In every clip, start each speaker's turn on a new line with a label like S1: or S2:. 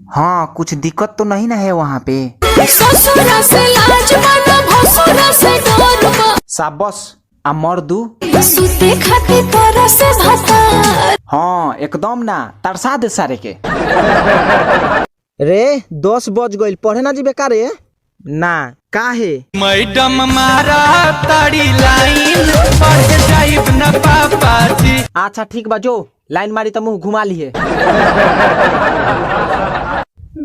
S1: हाँ, कुछ दिक्कत तो नहीं ना है वहाँ पे?
S2: ससुरा से लाज माना, भसुरा से डर बा।
S1: साबस आ मर्दू।
S2: सुते खातिर तरस भाता।
S1: हाँ, एकदम ना तरसा दे सारे के।
S3: रे 10 बज गइल, पढ़े ना जीबे का रे? ना काहे?
S4: मैडम मारा ताड़ी लाइन, पढ़ जाइब ना पापा जी।
S3: अच्छा ठीक बा, जो लाइन मारी त मुंह घुमा लिए।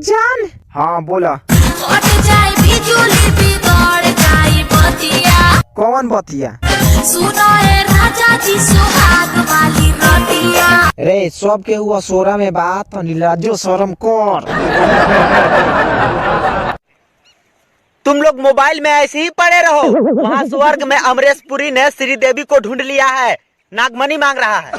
S3: जान। हाँ बोला।
S2: कट जाए बिजुली बिगड़ जाए बतिया।
S3: कौन बतिया?
S2: सुनो ए राजा जी सुहाग वाली रतिया।
S3: रे सब के हुआ सोरा में बात, लाजो शरम कर।
S5: तुम लोग मोबाइल में ऐसे ही पड़े रहो, वहाँ स्वर्ग में अमरीश पुरी ने श्रीदेवी को ढूंढ लिया है, नागमणि मांग रहा है।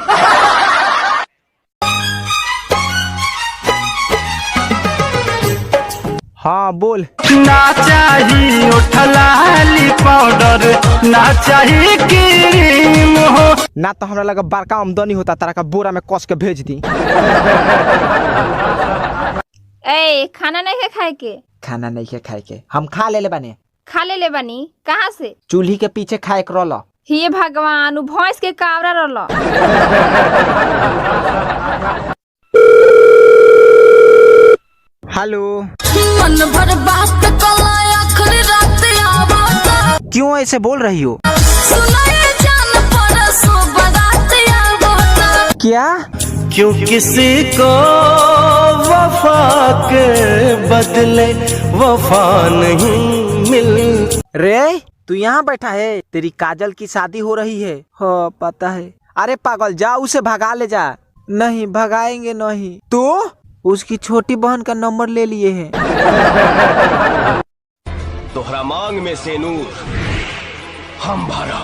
S3: हाँ बोल।
S4: ना चाही ओठलाली पाउडर, ना चाही क्रीम हो।
S3: ना तो हमरा लगा बड़का आमदनी होता, तारा का बोरा में कस के भेज दी।
S6: ए खाना नहीं है खाए के?
S1: खाना नहीं है खाए के, हम खा ले बाने।
S6: खा ले ले बानी? कहाँ से?
S1: चूल्ही के पीछे खाए के रहल।
S6: हे भगवान, उ भैंस के कावरा रहल।
S3: हेलो।
S2: मन भर बात कला आखिर रात आवता।
S1: क्यों ऐसे बोल रही हो?
S2: सुनो ए जान परसों बारात आवता।
S1: क्या?
S4: क्यों किसी को वफा के बदले वफा नहीं मिल।
S3: रे तू यहाँ बैठा है, तेरी काजल की शादी हो रही है। हाँ पता है। अरे पागल, जा उसे भगा ले जा। नहीं भगाएंगे नहीं, तो उसकी छोटी बहन का नंबर ले लिए हैं।
S7: तोहरा मांग में से नूर हम भरा।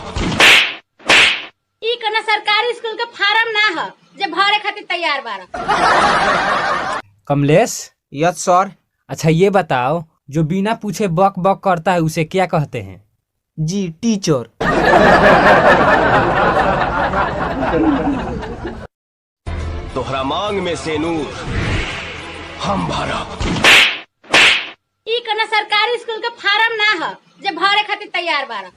S8: ई कना सरकारी स्कूल के फार्म ना ह जे भरे खातिर तैयार बारा।
S9: कमलेश।
S3: Yes sir.
S9: अच्छा ये बताओ, जो बिना पूछे बक बक करता है उसे क्या कहते हैं?
S3: जी टीचर।
S7: तोहरा मांग में से नूर हम भरा।
S8: ई कना सरकारी स्कूल के फार्म ना ह जे भरे खातिर तैयार बारा।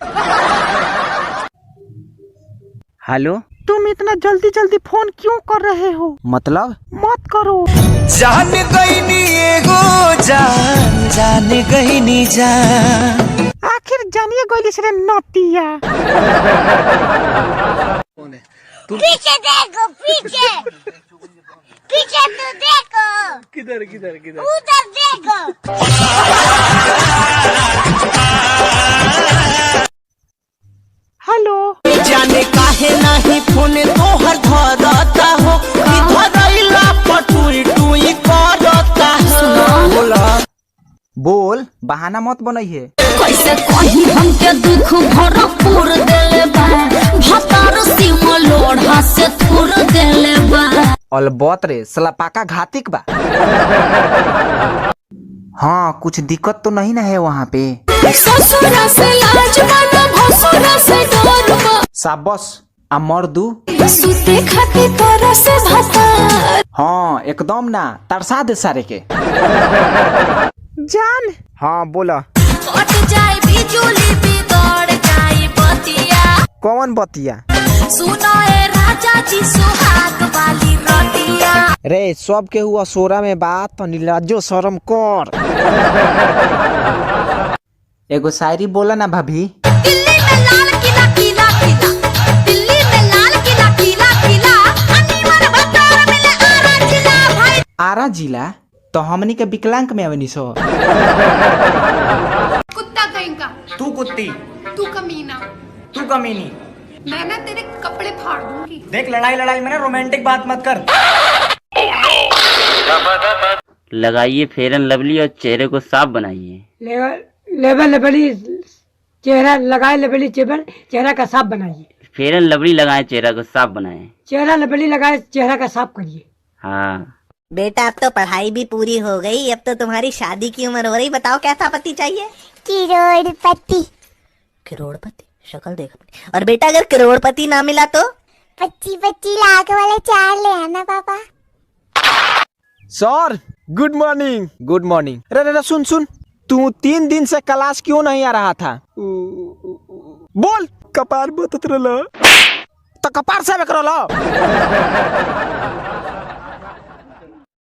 S1: हेलो।
S3: तुम इतना जल्दी जल्दी फोन क्यों कर रहे हो?
S1: मतलब?
S3: मत करो।
S4: जान गई एगो जान, जान गई जान।
S3: आखिर जानिए गइली से नतिया।
S8: पीछे देखो, पीछे पीछे तो देखो। किधर किधर किधर? उधर देखो।
S3: हेलो।
S5: जाने काहे नाही फोन तोहर धरता हो, कि धरैला पटुई टुई करता हो।
S3: बोला।
S1: बोल, बहाना मत बनइहे।
S2: कैसे कहीं हमके दुख भरपूर देले बा, भतार सिम लोढ़ा से थुर देले बा।
S1: अलबत रे साला पाका घातिक बा। हाँ, कुछ दिक्कत तो नहीं ना है वहाँ पे?
S2: ससुरा से लाज माना, भसुरा से डर बा।
S1: साबस आ मर्दू।
S2: सुते खातिर तरस भाता।
S1: हाँ, एकदम ना तरसा दे सारे के।
S3: जान। हाँ बोला।
S2: कट जाए बिजुली बिगड़ जाए बतिया।
S3: कौन बतिया?
S2: सुनो ए राजा जी सुहाग वाली रतिया।
S3: रे सब के हुआ सोरा में बात, लाजो शरम कर।
S1: एगो शायरी बोला ना भाभी।
S2: दिल्ली में लाल किला किला किला, दिल्ली में लाल किला किला किला, अनिमर भतार मिले आरा जिला भाई।
S1: आरा जिला तो हमनी के विकलांग में आवनी सो।
S6: कुत्ता कहीं का।
S5: तू कुत्ती,
S6: तू कमीना,
S5: तू कमीनी,
S6: मैं ना तेरे कपड़े फाड़ दूंगी।
S5: देख लड़ाई लड़ाई में ना रोमांटिक बात मत कर।
S10: लगाइए फेयरन लवली और चेहरे को साफ बनाइए।
S8: लेवल लेवली चेहरा लगाए, लेवली चेहरा का साफ बनाइए।
S10: फेयरन लवली लगाएं, चेहरा को साफ बनाएं।
S8: चेहरा लेवली लगाए, चेहरा का साफ करिए।
S10: हाँ
S11: बेटा अब तो पढ़ाई भी पूरी हो गई, अब तो तुम्हारी शादी की उम्र हो रही, बताओ कैसा पति चाहिए?
S8: करोड़पति।
S11: करोड़पति? शक्ल देख अपनी। और बेटा अगर करोड़पति ना मिला तो?
S8: 25-25 लाख वाले 4 ले आना पापा।
S3: सर Good morning. Good morning. रे रे रे, सुन सुन, तू 3 दिन से क्लास क्यों नहीं आ रहा था? बोल। कपार बतत रहल। तो कपार से रहल।